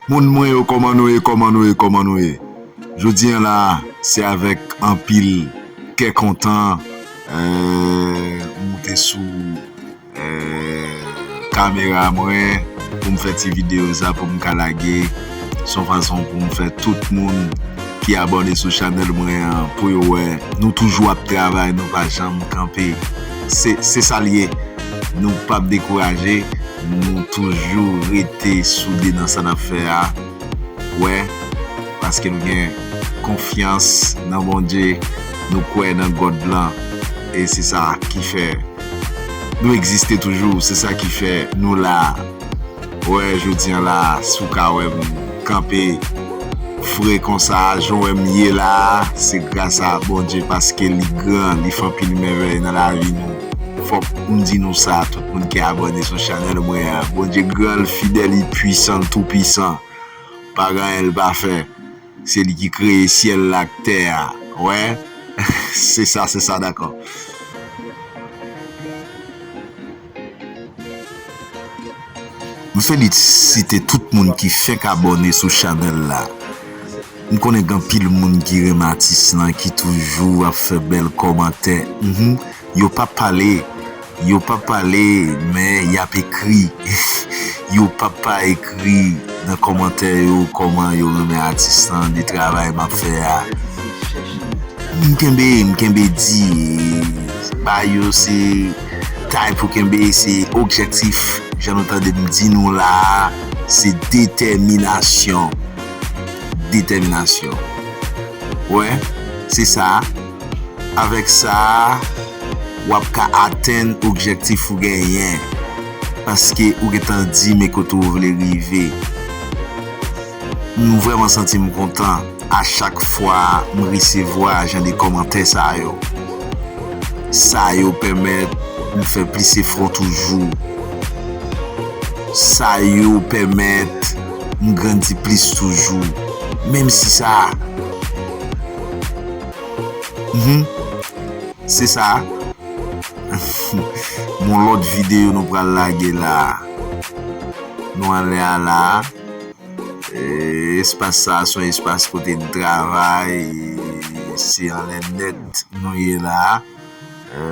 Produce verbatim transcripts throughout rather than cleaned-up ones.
Moun mwen yo, kòman nou ye, kòman nou ye, kòman nou ye? Jodi an la, se avèk anpil kè kontan, euh, m moute sou, euh, kamera mwen pou m fè ti videyo sa pou m ka lage. Se yon fason pou m fè tout moun ki abòne sou chanèl mwen an pou yo wè nou toujou ap travay, nou pa janm kanpe. Se, se sa l ye. Nou p ap dekouraje, nou toujou rete soude nan sa n ap fè a. Wè, paske nou gen konfyans nan Bondye, nou kwè nan God lan, e se sa ki fè nou egziste toujou, se sa ki fè nou la. Wè, jodi an la, si w ka wè m kanpe fre konsa, jan w wè m ye la, se gras a Bondye, paske li gran, li fè anpil mèvèy nan lavi nou. Fòk m di nou sa, tout moun ki abòne sou chanèl mwen an. Bondye gran, l fidèl, li pwisan, l toupwisan. Pa gen anyen l pa fè. Se li ki kreye syèl la ak tè a. Wè? Se sa, se sa, dakò. M felisite tout moun ki fenk abòne sou chanèl la. M konnen gen anpil moun ki renmen atis lan, ki toujou ap fè bèl kòmantè. Mhm. Yo p ap pale, yo p ap pale, men y ap ekri. Yo p ap pa ekri nan kòmantè yo kòman yo renmen atis lan, de travay m ap fè a. M kenbe, m kenbe di, ba yo se tay pou kenbe, se objektif. Jan nou tande m di nou la a, se detèminasyon. Detèminasyon. Wè, se sa. Avèk sa, w ap ka atenn objektif ou genyen. Paske ou gentan di men kote w vle rive. M vrèman santi m kontan a chak fwa m resevwa jan de kòmantè sa yo. Sa yo pèmèt m fè plis efò toujou. Sa yo pèmèt m grandi plis toujou. Menm si sa. Mhm. Se sa. Yon lòt videyo nou pral lage la. Nou anlè a la. E, espas sa a se yon espas kote n travay. Se anlè nèt nou ye la. E,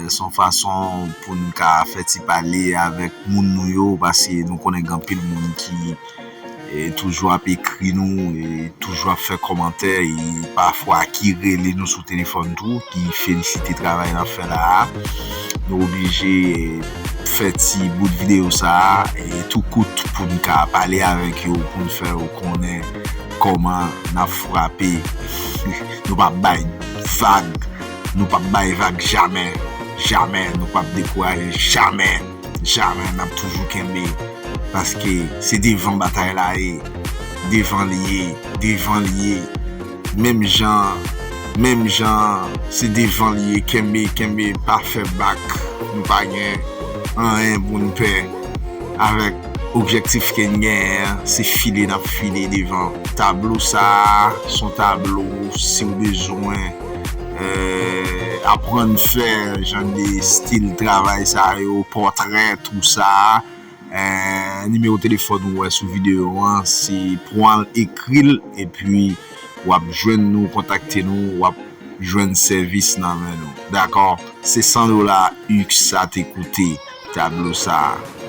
se yon fason pou n ka fè ti pale avèk moun nou yo, paske nou konnen gen anpil moun ki e toujou ap ekri nou, e toujou ap fè kòmantè, e pafwa ki rele nou sou telefòn tou, ki felisite travay n ap fè la a. Nou oblije fè ti bout videyo sa a, e tou kout pou n ka pale avèk yo, pou n fè yo konnen kòman n ap frape. Nou p ap bay vag, nou p ap bay vag jamè, jamè, nou p ap dekouraje jamè. Jamè, n ap toujou kenbe. Paske se devan batay la ye. Devan li ye. Devan li ye. Menm jan, menm jan, se devan li ye. Kenbe, kenbe, pa fè bak. Nou pa gen anyen pou n pè. Avèk objektif ke n genyen an, se file n ap file devan. Tablo sa a, se yon tablo, si w bezwen, euh, aprann fè jan de estil travay sa yo, pòtrè, tou sa. Eh, nimewo telefòn ou wè sou videyo an, se pou w al ekri l, epi w ap jwenn nou, kontakte nou, w ap jwenn sèvis nan men nou. Dakò? Se san dola U X sa te koute, tablo sa a.